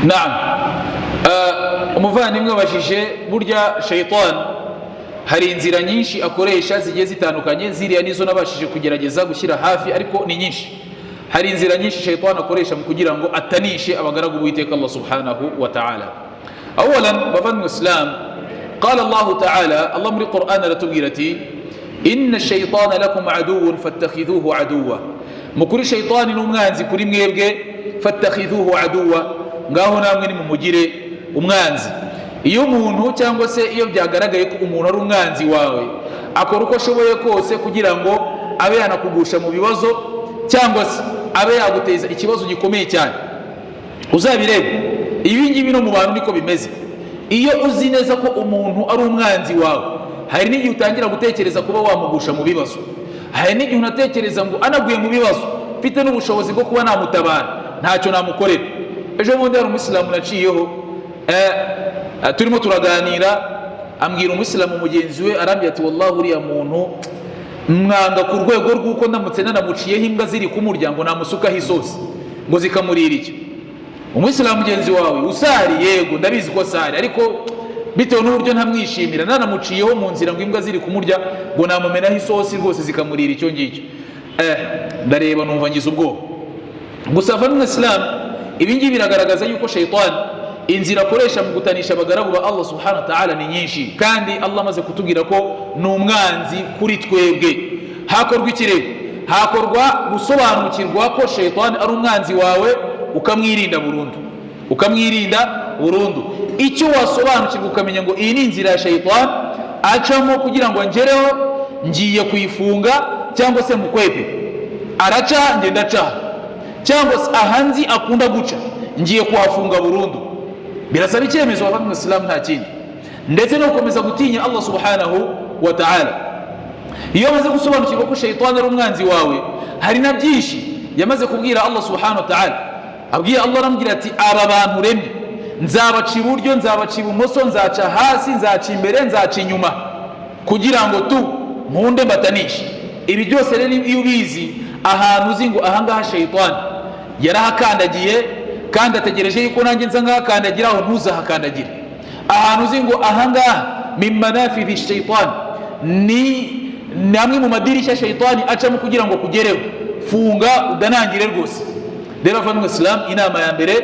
Naam. Umuvandimwe abajije, burya shayitani hari inzira nyinshi akoresha zigiye zitandukanye. Ziriya nizo nabashije kugerageza gushyira hafi, ariko ni nyinshi. Hari inzira nyinshi shayitani akoresha mu kugira ngo atanishe abagaragu b'Uwiteka Allah subhanahu wa ta'ala. Awalan, bavandimwe Islam, qala Allahu ta'ala, Allah muri Quran aratubwira ati: "Inna shaytana lakum aduwwun fattakhidhuhu aduwwa." Mukuri shaytani ni umwanzi kuri mwebwe, fattakhidhuhu aduwwa, ngaho namwe nimumugire umwanzi. Iyo umuntu, cyangwa se iyo byagaragaye ko umuntu ari umwanzi wawe, akora uko ashoboye kose kugira ngo abe yanakugusha mu bibazo, cyangwa se abe yaguteza ikibazo gikomeye cyane. Uzabirebe, ibi ngibi no mu bantu niko bimeze. Iyo uzi neza ko umuntu ari umwanzi wawe, hari n'igihe utangira gutekereza kuba wamugusha mu bibazo. Hari n'igihe unatekereza ngo anaguye mu bibazo, mfite n'ubushobozi bwo kuba namutabara, ntacyo namukorera. Ejo bundi hari umuyisilamu naciyeho, turimo turaganira, ambwira umuyisilamu mugenzi we, arambwira ati: "Wallahi, uriya muntu mwanga ku rwego rw'uko ndamutse nanamuciyeho imbwa ziri kumurya, ngo namusukaho isosi ngo zikamurira icyo." Umuyisilamu mugenzi wawe usari, yego ndabizi ko asari, ariko bitewe n'uburyo ntamwishimira, nanamuciyeho mu nzira ngo imbwa ziri kumurya, ngo namumenaho isosi rwose zikamurira icyo ngicyo. Ndareba numva ngize ubwoba. Gusa avamwe Isilamu, ibi ngibi biragaragaza yuko shayitani inzira akoresha mu gutanisha abagaragu ba Allah subhanahu wa ta'ala ni nyinshi, kandi Allah amaze kutubwira ko ni umwanzi kuri twebwe. Hakorwa ikirego, hakorwa gusobanukirwa ko shayitani ari umwanzi wawe, ukamwirinda burundu, ukamwirinda burundu. Icyo wasobanukirwa, ukamenya ngo iyi ni inzira ya shayitani acamo kugira ngo ngereho, ngiye kuyifunga cyangwa se mukwepe. Araca, ngenda aca, cyangwa se aha nzi akunda guca, ngiye kuhafunga burundu. Birasaba icyemezo wava mu Isilamu, nta kindi, ndetse no gukomeza gutinya Allah subhanahu wa ta'ala. Iyo amaze gusobanukirwa ko shayitani ari umwanzi wawe, hari na byinshi yamaze kubwira Allah subhanahu wa ta'ala. Abwiye Allah, aramubwira ati: "Aba bantu uremye nzabaca iburyo, nzabaca ibumoso, nzaca hasi, nzaca imbere, nzaca inyuma, kugira ngo tu nkunde mbatanishe." Ibi byose rero iyo ubizi, ahantu uzi ngo ahangaha shayitani yarahakandagiye kandi ategereje yuko nanjye nza nkahakandagira, aho ntuzahakandagire. Ahantu uzi ngo ahangaha min manafidhi shayitani, ni amwe mu madirishya shayitani acamo kugira ngo kugereho, funga udanangire rwose. Rero avandimwe Isilamu, inama ya mbere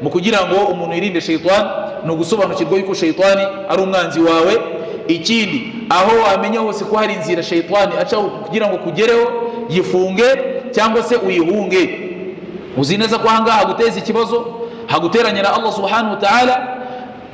mu kugira ngo umuntu yirinde shayitani ni ugusobanukirwa yuko shayitani ari umwanzi wawe. Ikindi, aho wamenya hose ko hari inzira shayitani acaho kugira ngo kugereho, yifunge cyangwa se uyihunge. Uzi neza ko ahangaha haguteza ikibazo, haguteranya na Allah subhanahu wa ta'ala,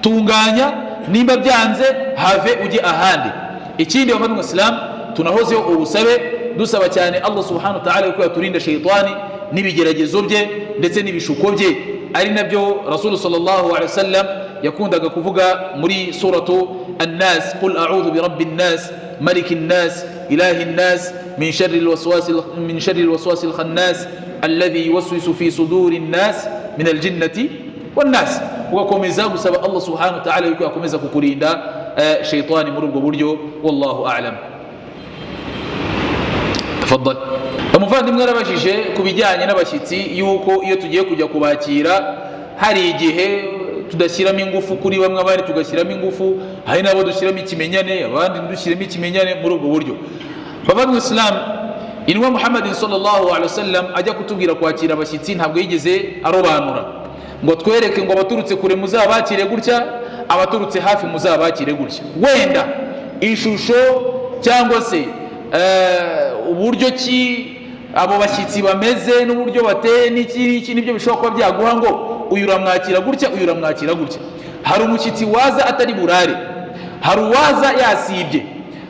tunganya. Nimba byanze, have ujye ahandi. Ikindi, bavandimwe Isilamu, tunahozeho ubusabe, dusaba cyane Allah subhanahu wa ta'ala yuko yaturinda shayitani n'ibigeragezo bye ndetse n'ibishuko bye, ari nabyo Rasulu sallallahu alaihi wasallam yakundaga kuvuga muri suratu Annas: "Qul a'udhu bi rabbi nnas, maliki nnas, ilahi nnas, min sharri alwaswasi alkhannas alladhi yuwaswisu fi suduri nnas min aljinnati wannas." Ugakomeza gusaba Allah subhanahu wa ta'ala yuko yakomeza kukurinda shayitani muri ubwo buryo. Wallahu a'lam. Tafadhal. Umuvandimwe arabajije ku bijyanye n'abashyitsi, yuko iyo tugiye kujya kubakira hari igihe tudashyiramo ingufu kuri bamwe, abandi tugashyiramo ingufu. Hari n'abo dushyiramo ikimenyane, abandi ntidushyiremo ikimenyane muri ubwo buryo. Bavandimwe Isilamu, intumwa Muhammadin sallallahu alaihi wasallam ajya kutubwira kwakira abashyitsi, ntabwo yigeze arobanura ngo twereke ngo abaturutse kure muzabakire gutya, abaturutse hafi muzabakire gutya. Wenda ishusho cyangwa se uburyo ki abo bashyitsi bameze n'uburyo bateye n'iki n'iki, nibyo bishobora kuba byaguha ngo uyu uramwakira gutya, uyu uramwakira gutya. Hari umushyitsi waza atari burare, hari uwaza yasibye,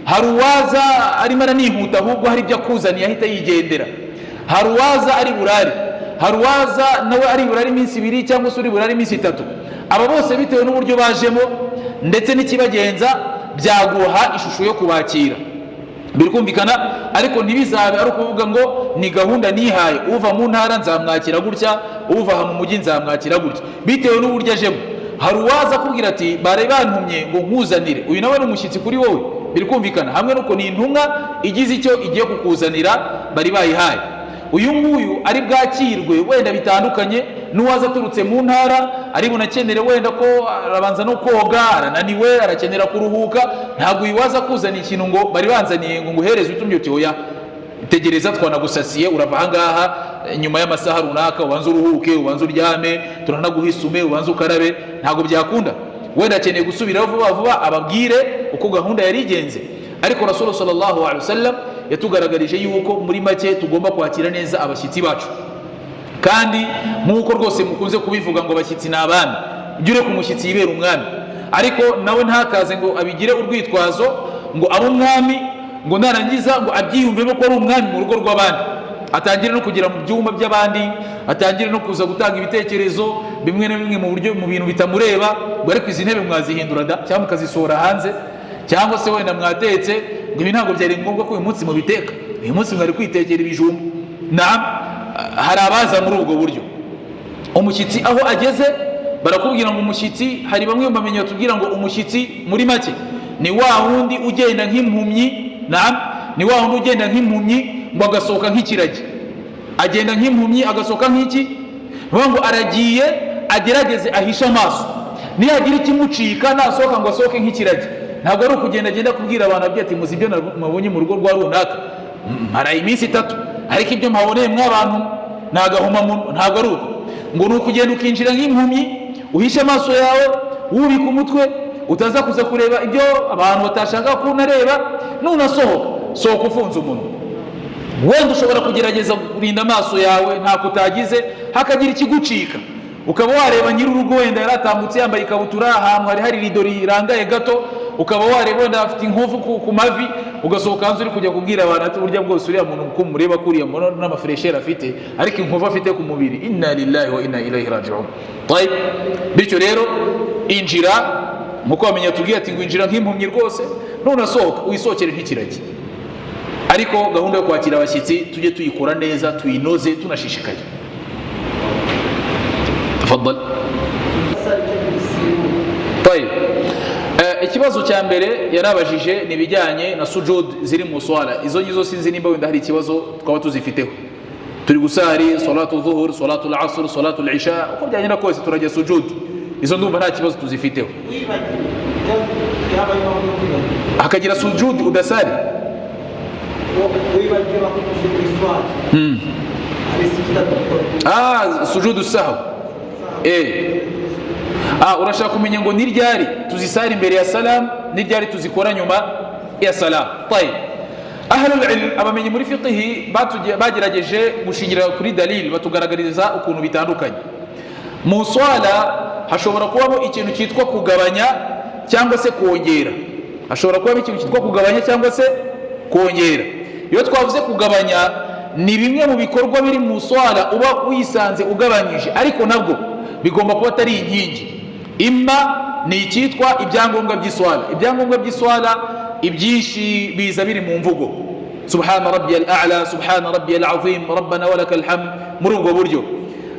hari uwaza arimo aranihuta, ahubwo hari ibyo akuzaniye ahita yigendera, hari uwaza ari burare, hari uwaza nawe ari burare iminsi 2 cyangwa se uri burare iminsi 3. Aba bose, bitewe n'uburyo bajemo ndetse n'ikibagenza, byaguha ishusho yo kubakira. Biri kumvikana? Ariko ntibizabe ari ukuvuga ngo ni gahunda nihaye, uva mu ntara nzamwakira gutya, uva aha mu mujyi nzamwakira gutya, bitewe n'uburyo ajemo. Hari uwaza akubwira ati: "Bari bantumye ngo nkuzanire." Uyu nawe ni umushyitsi kuri wowe. Biri kumvikana? Hamwe nuko ni intumwa igize icyo igiye kukuzanira bari bayihaye, uyu nguyu ari bwakirwe wenda bitandukanye. N'uwaza aturutse mu ntara ari bunakenere wenda ko arabanza no koga, arananiwe, arakenera kuruhuka. Ntabwo uyu kuzana ikintu ngo bari banzaniye ngo nguhereze utumye uti oya tegereza, twanagusasiye, urava ahangaha nyuma y'amasaha runaka, ubanze uruhuke, ubanze uryame, turanaguha isume, ubanze ukarabe. Ntabwo byakunda. Wenda akeneye gusubiraho vuba vuba ababwire uko gahunda yari igenze. Ariko Rasulu sallallahu alaihi wasallam yatugaragarije yuko muri make tugomba kwakira neza abashyitsi bacu. Kandi nk'uko rwose mukunze kubivuga ngo abashyitsi ni abami, ujye ureka umushyitsi yibera umwami, ariko nawe ntakaze ngo abigire urwitwazo ngo abe umwami, ngo narangiza ngo abyiyumvemo ko ari umwami mu rugo rw'abandi, atangire no kugera mu byumba by'abandi, atangire no kuza gutanga ibitekerezo bimwe na bimwe mu buryo mu bintu bitamureba, ngo ariko izi ntebe mwazihindura da, cyangwa mukazisohora hanze, cyangwa se wenda mwatetse, ngo ibi ntabwo byari ngombwa ko uyu munsi mubiteka, uyu munsi mwari kwitekera ibijumba. Naam, hari abaza muri ubwo buryo. Umushyitsi aho ageze barakubwira ngo umushyitsi, hari bamwe mu bamenyi batubwira ngo umushyitsi muri make ni wa wundi ugenda nk'impumyi. Naam, ni wa wundi ugenda nk'impumyi ngo agasohoka nk'ikiragi. Agenda nk'impumyi agasohoka nk'iki? Bivuga ngo aragiye agerageze ahishe amaso, niyagira ikimucika nasohoka ngo asohoke nk'ikiragi. Ntabwo ari ukugenda agenda kubwira abantu ababwira ati muzi ibyo mabonye mu rugo rwa runaka, maraye iminsi 3, ariko ibyo mpaboneye mw'abantu ni agahomamunwa. Ntabwo ari uko. Ngo ni ukugenda ukinjira nk'impumyi, uhishe amaso yawe, wubika umutwe, utaza kuza kureba ibyo abantu batashaka ko unareba. Nunasohoka, sohoka ufunze umunwa. Wenda ushobora kugerageza kurinda amaso yawe ntako utagize, hakagira ikigucika, ukaba wareba nyir'urugo wenda yaratambutse yambaye ikabutura, ahantu hari hari rido rirangaye gato, ukaba wareba wenda afite inkovu ku mavi, ugasohoka hanze uri kujya kubwira abantu ati burya bwose uriya muntu uko mureba kuriya mbona n'amafuresheri afite, ariko inkovu afite ku mubiri, inna lillahi wa inna ilayhi raji'un. Tayib, bityo rero injira nkuko wamenya tubwiye ati ngo injira nk'impumyi rwose, nunasohoka wisohokere nk'ikiragi. Ariko gahunda yo kwakira abashyitsi tujye tuyikora neza, tuyinoze, tunashishikaye. Tafadhal. Tayib, ikibazo cya mbere yarabajije ni ibijyanye na sujud ziri mu swala. Izo ngizo sinzi nimba wenda hari ikibazo twaba tuzifiteho. Turi gusari salatu dhuhur, salatu al-asr, salatu al-isha, uko byagenda kose turajya sujud. Izo ndumva nta kibazo tuzifiteho. Hakagira sujud udasari. Sujudu sahwi. Urashaka kumenya ngo ni ryari tuzisari imbere ya salam, ni ryari tuzikora nyuma ya salam. Tayib, ahlul ilm, abamenyi muri fiqhi bagerageje gushingira kuri dalil, batugaragariza ukuntu bitandukanye. Mu swala hashobora kubamo ikintu cyitwa kugabanya cyangwa se kongera. Hashobora kubamo ikintu cyitwa kugabanya cyangwa se kongera. Iyo twavuze kugabanya, ni bimwe mu bikorwa biri mu swala uba wisanze ugabanyije, ariko nabwo bigomba kuba atari inkingi. Imma ni icyitwa ibyangombwa by'iswala. Ibyangombwa by'iswala ibyinshi biza biri mu mvugo: subhana rabbiyal a'la, subhana rabbiyal azim, rabbana walakal hamd, muri ubwo buryo.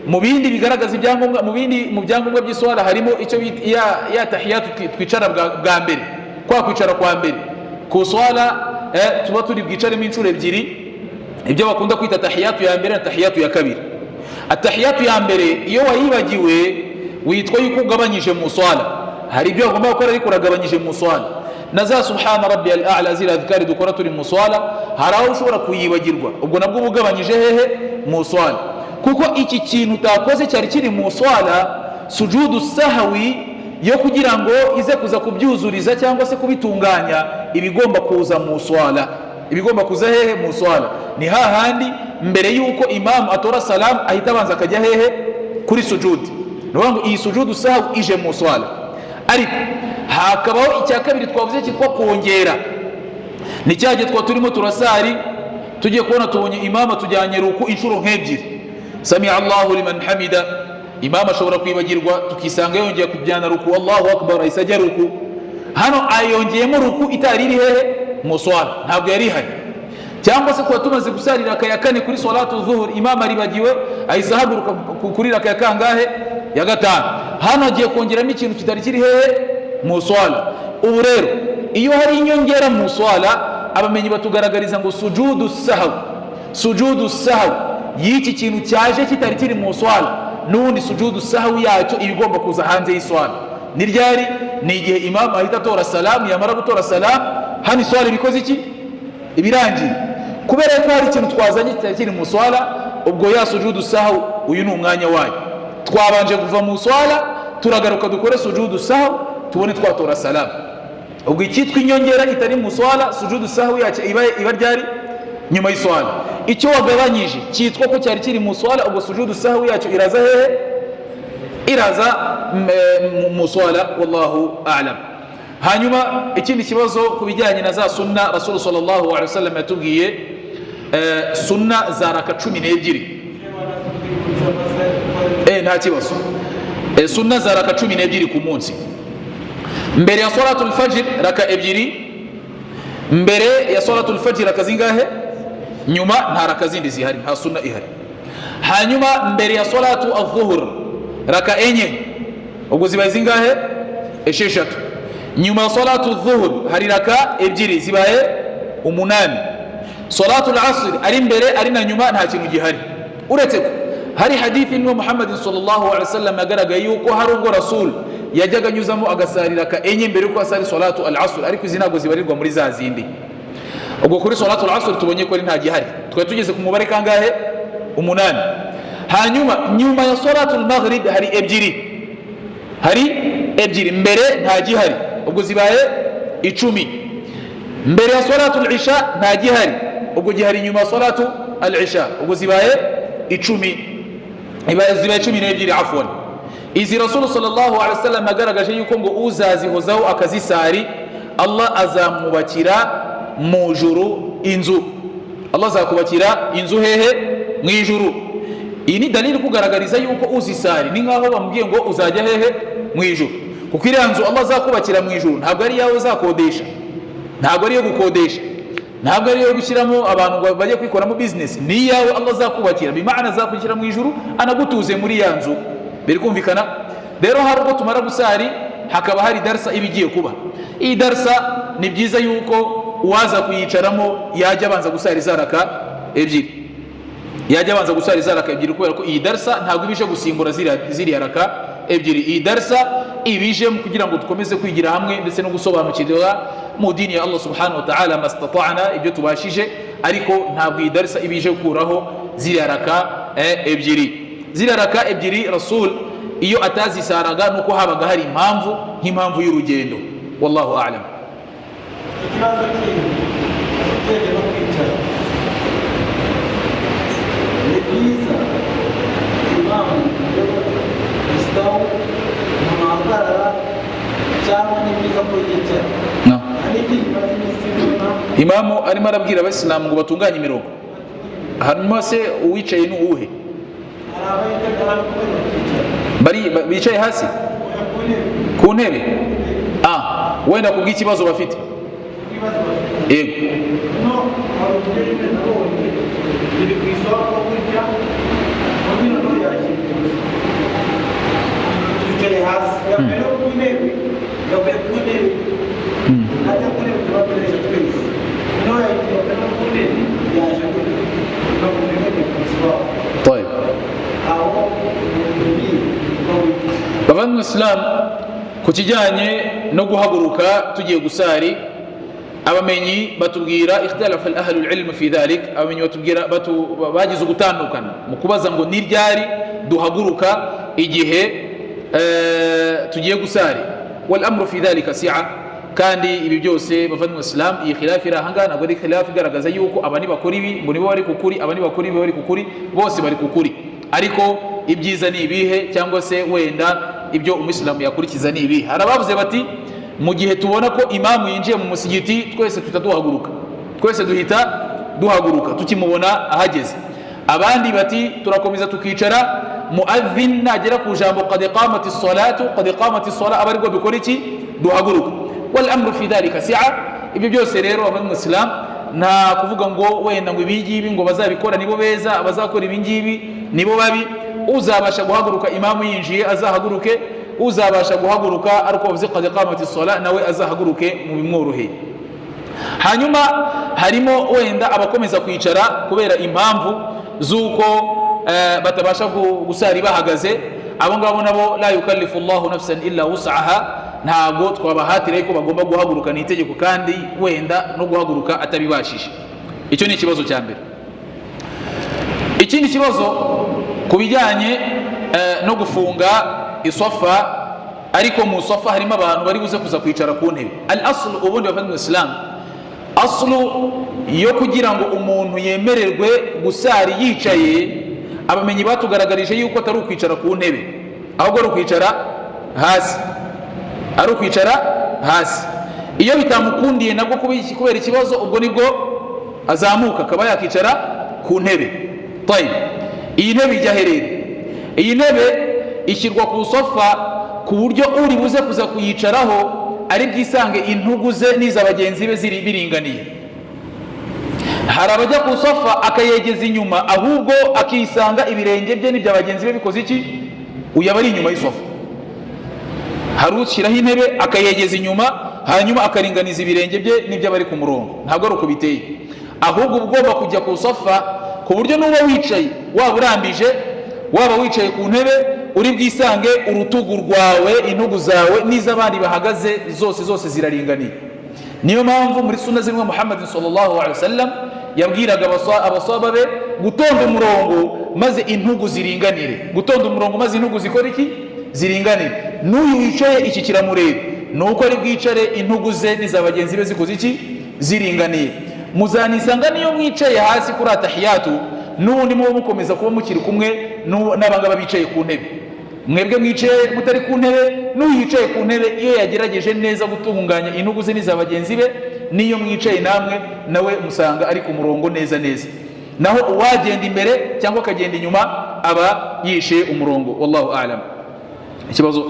Mu bindi bigaragaza ibyangombwa, mu bindi mu byangombwa by'iswala harimo icyo bita ya tahiyatu twicara bwa mbere, kwa kwicara kwa mbere ku swala, tuba turi bwicaremo inshuro ebyiri, ibyo bakunda kwita tahiyatu ya mbere na tahiyatu ya kabiri. Atahiyatu ya mbere iyo wayibagiwe witwa yuko ugabanyije mu swala. Hari ibyo bagomba gukora ariko uragabanyije mu swala. Na za subhana rabbiyal a'la, ziriya adhkari dukora turi mu swala, hari aho ushobora kuyibagirwa, ubwo nabwo uba ugabanyije hehe? Mu swala. Kuko iki kintu utakoze cyari kiri mu swala, sujudu sahawi yo kugira ngo ize kuza kubyuzuriza cyangwa se kubitunganya, ibigomba kuza mu swala. Ibigomba kuza hehe? Mu swala. Ni hahandi mbere yuko imamu atora salamu ahita abanza akajya hehe? Kuri sujudi. Ni ukuvuga ngo iyi sujudu sahawi ije mu swala. Ariko hakabaho icya kabiri twavuze cyitwa kongera. Ni cya gihe twa turimo turasari, tugiye kubona tubonye imamu atujyanye ruku inshuro nk'ebyiri, samia Allahu liman hamida. Imamu ashobora kwibagirwa tukisanga yongeye kujyana ruku, Allahu akbar, ahise ajya ruku. Hano ayongeyemo ruku itari iri hehe? Mu swala, ntabwo yari ihari. Cyangwa se kuba tumaze gusarira raka ya kane kuri salatu dhuhur, imamu aribagiwe ahise ahaguruka kuri raka ya kangahe? Ya gatanu. Hano agiye kongeramo ikintu kitari kiri hehe? Mu swala. Ubu rero iyo hari inyongera mu swala, abamenyi batugaragariza ngo sujudu sahwi, sujudu sahwi y'iki kintu cyaje kitari kiri mu swala N'ubundi sujudu sahwi yacyo iba igomba kuza hanze y'iswala. Ni ryari? Ni igihe imamu ahita atora salamu. Yamara gutora salamu, hano iswala ibikoze iki? Ibirangiye. Kubera ko hari ikintu twazanye kitari kiri mu swala, ubwo ya sujudu sahwi, uyu ni umwanya wayo. Twabanje kuva mu swala, turagaruka dukore sujudu sahwi, tubone twatora salamu. Ubwo icyitwa inyongera itari mu swala, sujudu sahwi yacyo iba ryari? Nyuma y'iswala. Icyo wagabanyije cyitwa ko cyari kiri mu swala, ubwo sujudu sahwi yacyo iraza hehe? Iraza mu swala. Wallahu a'lam. Hanyuma ikindi kibazo ku bijyanye na za sunna Rasul sallallahu alaihi wasallam yatubwiye, sunna za raka 12. Nta kibazo. Sunna za raka 12 ku munsi: mbere ya salatul fajr raka 2, mbere ya salatul fajr raka zingahe? Nyuma nta raka zindi zihari, nta sunna ihari. Hanyuma mbere ya salatu adhuhur raka 4, ubwo zibaye zingahe? 6. Nyuma ya salatu dhuhur hari raka 2, zibaye 8. Salatu al-asr ari mbere ari na nyuma nta kintu gihari, uretse ko hari hadithi n'uwo Muhammad sallallahu alaihi wasallam yagaragaye yuko hari ubwo Rasul yajyaga anyuzamo agasari raka 4 mbere yuko asari salatu al-asr, ariko izi ntabwo zibarirwa muri za zindi. Ubwo kuri salatu al-asr tubonye ko ari nta gihari. Twari tugeze ku mubare kangahe? 8. Hanyuma nyuma ya salatu al-maghrib hari 2, hari 2, mbere nta gihari, ubwo zibaye 10. Mbere ya salatu al-isha nta gihari, ubwo gihari nyuma ya salatu al-isha, ubwo zibaye 10, zibaye 12 afwan. Izi Rasul sallallahu alaihi wasallam agaragaje yuko ngo uzazihozaho akazisari, Allah azamwubakira mu juru inzu. Allah azakubakira inzu hehe? Mu ijuru. Iyi ni dalili kugaragariza yuko uzisari ni nkaho bamubwiye ngo uzajya hehe? Mu ijuru. Kuko iriya nzu Allah azakubakira mu ijuru ntabwo ari iyawe uzakodesha, ntabwo ari iyo gukodesha, ntabwo ari iyo gushyiramo abantu ngo bajye kwikoramo business, ni iyawe Allah azakubakira. Bimana azakubakira mu ijuru anagutuze muri ya nzu. Biri kumvikana? Rero hari ubwo tumara gusari hakaba hari darsa iba igiye kuba. Iyi darsa ni byiza yuko uwaza kuyicaramo yajya abanza gusari za raka 2, yajya abanza gusari za raka 2, kubera ko iyi darsa ntabwo ibije gusimbura ziriya raka 2. Iyi darsa ibije kugira ngo dukomeze kwigira hamwe ndetse no gusobanukirwa mu dini ya Allah subhanahu wa ta'ala mastata'na, ibyo tubashije, ariko ntabwo iyi darsa ibije gukuraho ziriya raka 2. Ziriya raka 2 Rasul iyo atazisaraga nuko habaga hari impamvu, nk'impamvu y'urugendo. Wallahu a'lam. Ikibazo kindi no kwicara ni byiza, imamu isitawu umuntu ahagarara cyangwa ni byiza ko yicara? No. Hari ikindi kimaze iminsi mbona. Imamu arimo arabwira abayisilamu ngo batunganye imirongo, hanyuma se uwicaye ni uwuhe? Hari abayitabira bakomeza kwicara. Bari bicaye hasi? Oya, ku ntebe. Ku ntebe. Wenda kubw'ikibazo bafite. Ibibazo bafite. Yego. No hari uburyo nyine nabonye biri ku isoko gutya, undi noneho yakiriye yicaye hasi, yavuye no ku ntebe, yavuye ku ntebe ajya ku ntebe tubakoresha twese, noneho yavuye no ku ntebe yaje gutya bakunda intebe ku isoko. طيب. Aho ni Bavandimwe Islam, ku kijyanye no guhaguruka tugiye gusari, abamenyi batubwira ikhtalafa ahlu ilm fi dhalik. Abamenyi batubwira bagize ugutandukana mu kubaza ngo ni ryari duhaguruka igihe tugiye gusari. Wal amru fi dhalika si'a. Kandi ibi byose, bavandimwe Islam, iyi khilafu iri ahangaha ntabwo ari khilafu igaragaza yuko aba nibakora ibi ngo nibo bari kukuri, aba nibakora ibi bari kukuri, bose bari kukuri. Ariko ibyiza ni ibihe, cyangwa se wenda ibyo umuyisilamu yakurikiza ni ibihe? Hari abavuze bati mu gihe tubona ko imamu yinjiye mu musigiti, twese duhita duhaguruka, twese duhita duhaguruka tukimubona ahageze. Abandi bati turakomeza tukicara, muadhin nagera ku jambo qad qamati salatu, qad qamati sala, aba aribwo dukora iki? Duhaguruka. Wal amru fi dhalika si'a. Ibyo byose rero, abanyamuyisilamu, nta kuvuga ngo wenda ngo ibi ngibi ngo bazabikora nibo beza, abazakora ibi ngibi nibo babi. Uzabasha guhaguruka imamu yinjiye azahaguruke, uzabasha guhaguruka ariko bavuze qad qamati sala nawe azahaguruke mu bimworoheye. Hanyuma harimo wenda abakomeza kwicara kubera impamvu z'uko batabasha gusari bahagaze. Abo ngabo nabo la yukallifu Allahu nafsan illa wus'aha, ntabwo twabahatira yuko bagomba guhaguruka, ni itegeko kandi wenda no guhaguruka atabibashije. Icyo ni ikibazo cya mbere. Ikindi kibazo ku bijyanye no gufunga isofa, ariko mu sofa harimo abantu bari buze kuza kwicara ku ntebe. Al aslu, ubundi bafata mu Islam, aslu yo kugira ngo umuntu yemererwe gusari yicaye, abamenyi batugaragarije yuko atari ukwicara ku ntebe, ahubwo ari ukwicara hasi, ari ukwicara hasi. Iyo bitamukundiye nabwo kubera ikibazo, ubwo nibwo azamuka akaba yakicara ku ntebe. Tayib, iyi ntebe ijya herera, iyi ntebe ishyirwa ku sofa ku buryo uri buze kuza kuyicaraho ari bwisange intugu ze n'iza bagenzi be ziri biringaniye. Hari abajya ku sofa akayegeza inyuma, ahubwo akisanga ibirenge bye n'ibya bagenzi be bikoze iki, uyu aba ari inyuma y'isofa. Hari ushyiraho intebe akayegeza inyuma, hanyuma akaringaniza ibirenge bye n'iby'abari ku murongo. Ntabwo ari uko biteye, ahubwo uba ugomba kujya ku sofa ku buryo n'uba wicaye, waba urambije, waba wicaye ku ntebe, uri bwisange urutugu rwawe, intugu zawe n'iz'abandi bahagaze zose zose ziraringaniye. Niyo mpamvu muri sunna z'intumwa Muhammad sallallahu alaihi wasallam yabwiraga abaswaba be gutonda umurongo maze intugu ziringanire, gutonda umurongo maze intugu zikora iki, ziringanire. N'uyu wicaye iki kiramureba, ni uko ari bwicare intugu ze n'iza bagenzi be zikoze iki, ziringaniye. Muzanisanga niyo mwicaye hasi kuri atahiyatu, n'ubundi muba mukomeza kuba mukiri kumwe n'abangaba bicaye ku ntebe. Mwebwe mwicaye mutari ku ntebe, n'uyu yicaye ku ntebe iyo yagerageje neza gutunganya intugu ze n'iza bagenzi be, n'iyo mwicaye namwe nawe musanga ari ku murongo neza neza. Naho uwagenda imbere cyangwa akagenda inyuma aba yishe umurongo. Wallahu a'lam. Ikibazo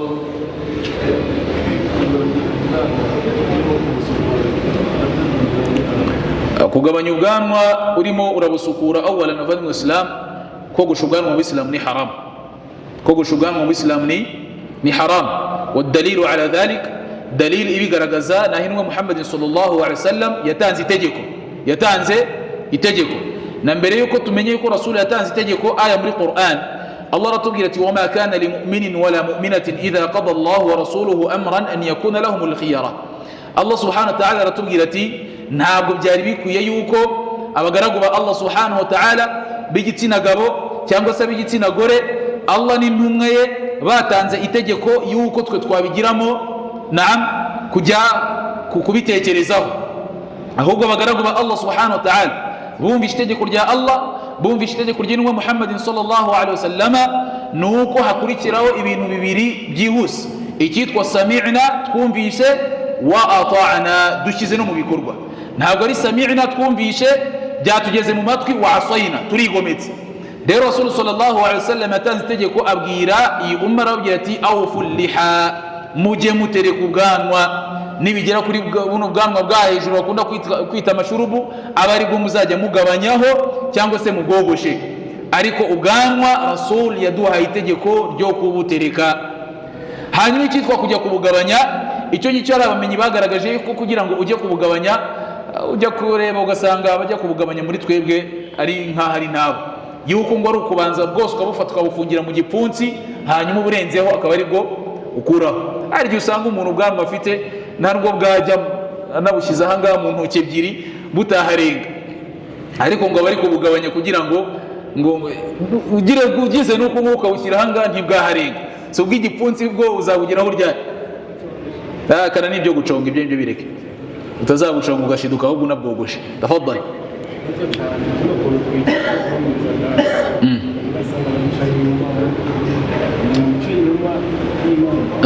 kugabanya ubwanwa urimo urabusukura, awalan avandimwe Islam, kogosha ubwanwa mu Islam ni haram, kogosha ubwanwa mu Islam ni haram. Wadalilu ala dhalik, dalil ibigaragaza naho intumwa Muhammad sallallahu alaihi wasallam yatanze itegeko, yatanze itegeko. Na mbere yuko tumenye yuko Rasul yatanze itegeko, aya muri Quran Allah aratubwira ati wama kana limuminin wala muminatin idha qada Allahu wa rasuluhu amran an yakuna lahumul khiyara. Allah subhanahu wa ta'ala aratubwira ati ntabwo byari bikwiye yuko abagaragu ba Allah subhanahu wa ta'ala b'igitsina gabo cyangwa se b'igitsina gore, Allah n'intumwa ye batanze itegeko yuko twe twabigiramo naam kujya kubitekerezaho, ahubwo abagaragu ba Allah subhanahu wa ta'ala bumvishe itegeko rya Allah, bumvishe itegeko ry'intumwa Muhammadin sallallahu alaihi wasallama, nuko hakurikiraho ibintu bibiri byihuse, icyitwa sami'na twumvishe, wa ata'na dushyize no mu bikorwa. Ntabwo ari sami'na twumvishe byatugeze mu matwi, wa asayna turigometse. Rero Rasul sallallahu alaihi wasallam yatanze itegeko abwira iyi umma, arababwira ati awfu liha, mujye mutereka ubwanwa, nibigera kuri buno bwanwa bwa hejuru bakunda kwita amashurubu, aba aribwo muzajya mugabanyaho cyangwa se mubwogoshe. Ariko ubwanwa Rasul yaduhaye itegeko ryo kubutereka. Hanyuma icyitwa kujya kubugabanya, icyo ngicyo hari abamenyi bagaragaje ko kugira ngo ujye kubugabanya, ujya kureba ugasanga abajya kubugabanya muri twebwe ari nk'aho ari nabo, yuko ngo ari ukubanza bwose ukabufata ukabufungira mu gipfunsi, hanyuma uburenzeho akaba aribwo ukuraho. Hari igihe usanga umuntu ubwanwa afite ntabwo bwajya anabushyize aha ngaha mu ntoki ebyiri butaharenga, ariko ngo bari kubugabanya kugira ngo ugire ugize n'uko nguko ukawushyira aha ngaha ntibwaharenga. Si ubw'igipfunsi bwo uzabugeraho ryari? Kana n'ibyo guconga ibyo ngibyo bireke, utazabuconga ugashiduka ahubwo unabwogoshe. Tafadhali.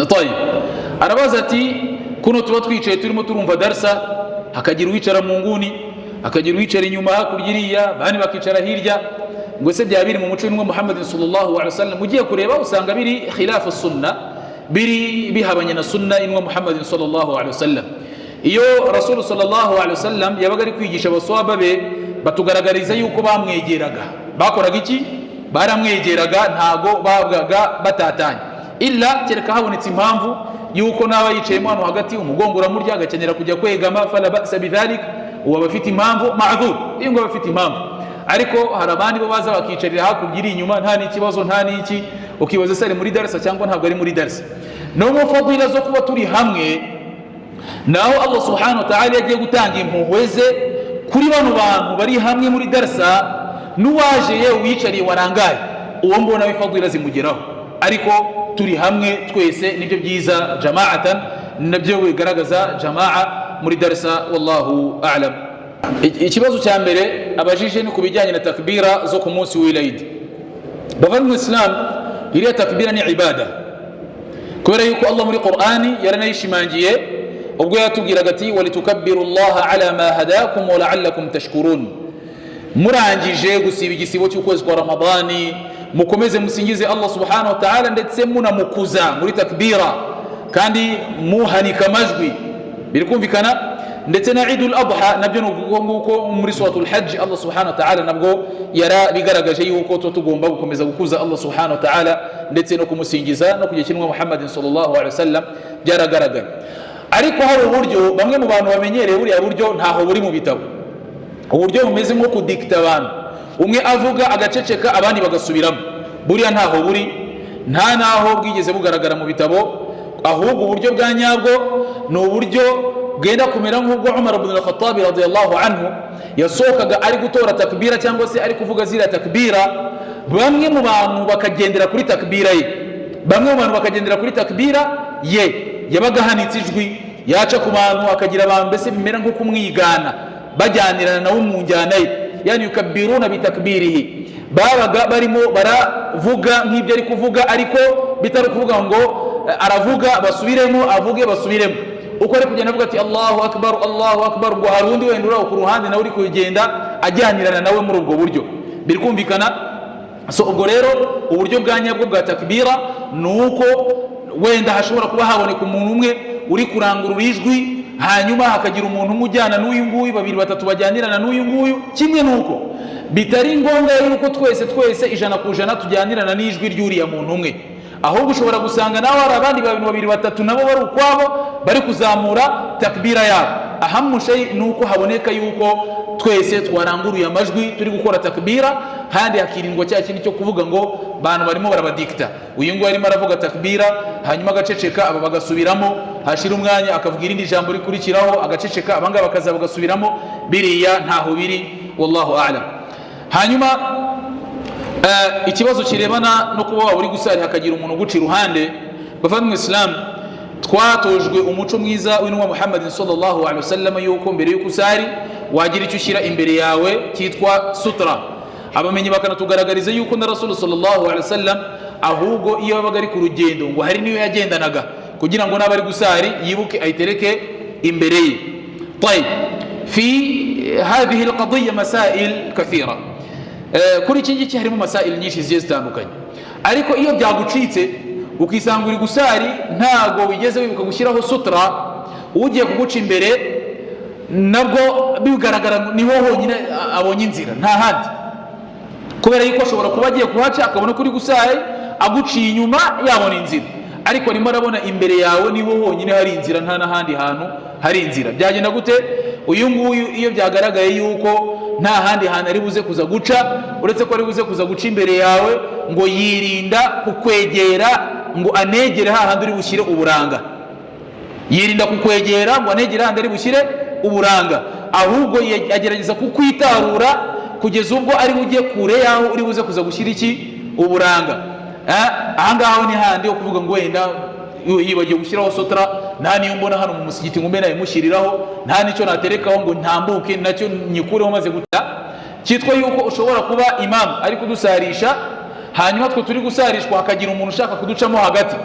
Tayib, arabaza ati kuno tuba twicaye turimo turumva darsa, hakagira uwicara mu nguni, hakagira uwicara inyuma hakurya iriya, abandi bakicara hirya, ngo ese byaba biri mu muco w'intumwa Muhammad sallallahu alaihi wasallam? Ugiye kureba usanga biri khilafu sunna, biri bihabanye na sunna y'intumwa Muhammad sallallahu alaihi wasallam. Iyo Rasul sallallahu alaihi wasallam yabaga ari kwigisha abaswaba be, batugaragariza yuko bamwegeraga, bakoraga iki? Baramwegeraga, ntago babwaga batatanye, illa kereka habonetse impamvu yuko naba yicayemo hano hagati umugongo uramurya agakenera kujya kwegama, fala ba'sa bidhalik, uwo aba afite impamvu, ma'dhur, iyo ngo aba afite impamvu. Ariko hari abandi bo baza bakicarira hakurya iri inyuma, nta n'ikibazo, nta n'iki, ukibaza se ari muri darasa cyangwa ntabwo ari muri darasa. No mu fadila zo kuba turi hamwe, naho Allah subhanahu wa ta'ala yagiye gutanga impuhwe ze kuri bano bantu bari hamwe muri darasa, n'uwaje yewe wiyicariye warangaye, uwo nguwo nawe fadila zimugeraho. Ariko turi hamwe twese nibyo byiza, jama'atan, nabyo bigaragaza jamaa muri darasa. Wallahu a'lam. Ikibazo cya mbere abajije ni ku bijyanye na takbira zo ku munsi w'ilayidi. Bavandimwe Islam, iriya takbira ni ibada, kubera yuko Allah muri Qur'ani yaranayishimangiye ubwo yatubwiraga ati: "Walitukabbiru llaha ala ma hadakum wa la'allakum tashkurun." Murangije gusiba igisibo cy'ukwezi kwa Ramadani, mukomeze musingize Allah subhanahu wa ta'ala, ndetse munamukuza muri takbira kandi muhanika amajwi. Biri kumvikana? Ndetse na Idul Adha nabyo ni uko nguko. Muri Suratul Hajj Allah subhanahu wa ta'ala nabwo yarabigaragaje yuko tuba tugomba gukomeza gukuza Allah subhanahu wa ta'ala ndetse no kumusingiza, no kugira kimwe Muhammadin sallallahu alaihi wasallam byaragaragaye. Ariko hari uburyo bamwe mu bantu bamenyereye, buriya buryo ntaho buri mu bitabo, uburyo bumeze nko kudikita abantu, umwe avuga agaceceka abandi bagasubiramo. Buriya ntaho buri, nta naho bwigeze bugaragara mu bitabo. Ahubwo uburyo bwa nyabwo ni uburyo bwenda kumera nk'ubwo Umar ibn al-Khattab radiyallahu anhu yasohokaga ari gutora takbira cyangwa se ari kuvuga ziriya takbira, bamwe mu bantu bakagendera kuri takbira ye, bamwe mu bantu bakagendera kuri takbira ye. Yabaga ahanitse ijwi, yaca ku bantu akagira abantu mbese bimera nko kumwigana, bajyanirana nawe mu njyana ye, yani yukabbiruna bitakbirihi, babaga barimo baravuga nk'ibyo ari kuvuga, ariko bitari ukuvuga ngo aravuga basubiremo, avuge basubiremo. Uko ari kugenda avuga ati: "Allahu akbar, Allahu akbar", ngo hari undi wenda uri aho ku ruhande nawe uri kugenda ajyanirana nawe muri ubwo buryo. Biri kumvikana? So ubwo rero uburyo bwa nyabwo bwa takbira ni uko wenda hashobora kuba haboneka umuntu umwe uri kurangurura ijwi, hanyuma hakagira umuntu umwe ujyana n'uyu nguyu, babiri, batatu bajyanirana n'uyu nguyu. Kimwe n'uko bitari ngombwa yuko twese twese 100% tujyanirana n'ijwi ry'uriya muntu umwe, ahubwo ushobora gusanga nawe hari abandi bantu babiri, batatu nabo bari ukwabo bari kuzamura takbira yabo. Ahamushe ni uko haboneka yuko twese twaranguruye amajwi turi gukora takbira, kandi hakirindwa cya kindi cyo kuvuga ngo bantu barimo barabadikita. Uyu nguyu arimo aravuga takbira, hanyuma agaceceka, aba bagasubiramo, hashira umwanya akavuga irindi jambo rikurikiraho, agaceceka, abangaba bakaza bagasubiramo. Biriya ntaho biri, wallahu a'lam. Hanyuma ikibazo kirebana no kuba waba uri gusari hakagira umuntu uguca iruhande. Bavandimwe Islam, twatojwe umuco mwiza w'intumwa Muhammadin sallallahu alaihi wasallam yuko mbere y'uko usari wagira icyo ushyira imbere yawe cyitwa sutra. Abamenyi bakanatugaragariza yuko na Rasulu sallallahu alaihi wasallam ahubwo iyo yabaga ari ku rugendo ngo hari niyo yagendanaga, kugira ngo naba ari gusari yibuke ayitereke imbere ye. طيب، في هذه القضية مسائل كثيرة. Kuri iki ngiki harimo masail nyinshi zigiye zitandukanye. Ariko iyo byagucitse ukisanga uri gusari, ntago wigeze wibuka gushyiraho sutra, ugiye kuguca imbere nabwo bigaragara niho honyine abonye inzira, nta handi, kubera yuko ashobora kuba agiye kuhaca akabona ko uri gusari, aguciye inyuma yabona inzira, ariko arimo arabona imbere yawe niho honyine hari inzira, nta n'ahandi hantu hari inzira. Byagenda gute? Uyu nguyu iyo byagaragaye yuko nta handi hantu ari buze kuza guca uretse ko ari buze kuza guca imbere yawe, ngo yirinda kukwegera ngo anegere hahandi uri bushyire uburanga, yirinda kukwegera ngo anegere hahandi ari bushyire uburanga, ahubwo agerageza kukwitarura kugeza ubwo ari bujye kure y'aho uri buze kuza gushyira iki? Uburanga. Ahangaha ni handi ho kuvuga ngo wenda yibagiwe gushyiraho sutra, nta niyo mbona hano mu musigiti ngo mbe nayimushyiriraho, nta n'icyo naterekaho ngo ntambuke nacyo nyikureho maze guta. Cyitwa yuko ushobora kuba imamu ari kudusarisha, hanyuma twe turi gusarishwa hakagira umuntu ushaka kuducamo hagati,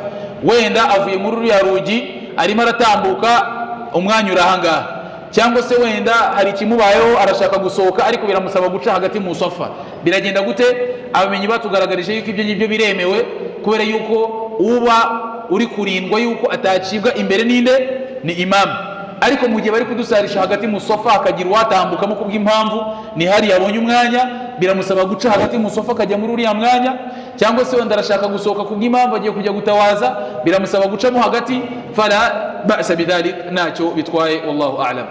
wenda avuye muri ruriya rugi arimo aratambuka, umwanya uri ahangaha, cyangwa se wenda hari ikimubayeho arashaka gusohoka ariko biramusaba guca hagati mu sofa. Biragenda gute? Abamenyi batugaragarije yuko ibyo ngibyo biremewe, kubera yuko uba uri kurindwa yuko atacibwa imbere ninde? Ni imamu. Ariko mu gihe bari kudusarisha hagati mu sofa hakagira uwatambukamo kubw'impamvu ni hariya abonye umwanya, biramusaba guca hagati mu sofa akajya muri uriya mwanya, cyangwa se wenda arashaka gusohoka kubw'impamvu agiye kujya gutawaza, biramusaba gucamo hagati, fala ba'sa bidhalik, ntacyo bitwaye, wallahu a'lam.